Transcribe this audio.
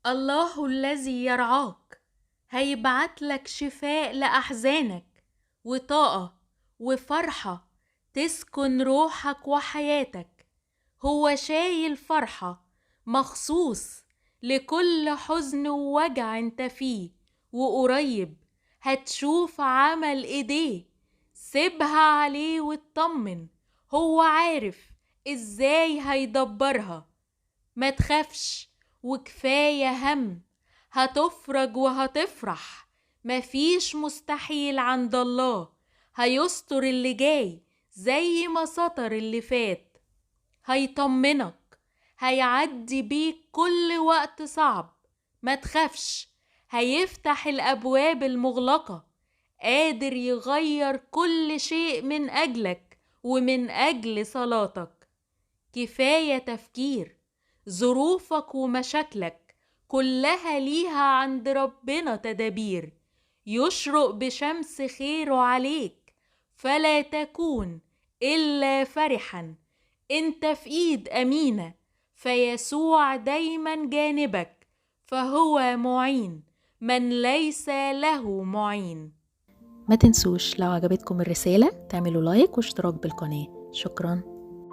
الله الذي يرعاك هيبعت لك شفاء لأحزانك، وطاقة وفرحة تسكن روحك وحياتك. هو شايل فرحة مخصوص لكل حزن ووجع انت فيه، وقريب هتشوف عمل ايديه. سيبها عليه واطمن، هو عارف ازاي هيدبرها. ما تخافش وكفاية هم، هتفرج وهتفرح. مفيش مستحيل عند الله، هيستر اللي جاي زي ما ستر اللي فات. هيطمنك، هيعدي بيك كل وقت صعب. ما تخافش، هيفتح الأبواب المغلقة، قادر يغير كل شيء من أجلك ومن أجل صلاتك. كفاية تفكير، ظروفك ومشاكلك كلها ليها عند ربنا تدابير. يشرق بشمس خيره عليك، فلا تكون إلا فرحا. انت في ايد أمينة، فيسوع دايما جانبك، فهو معين من ليس له معين. ما تنسوش لو عجبتكم الرسالة تعملوا لايك واشتراك بالقناة. شكرا.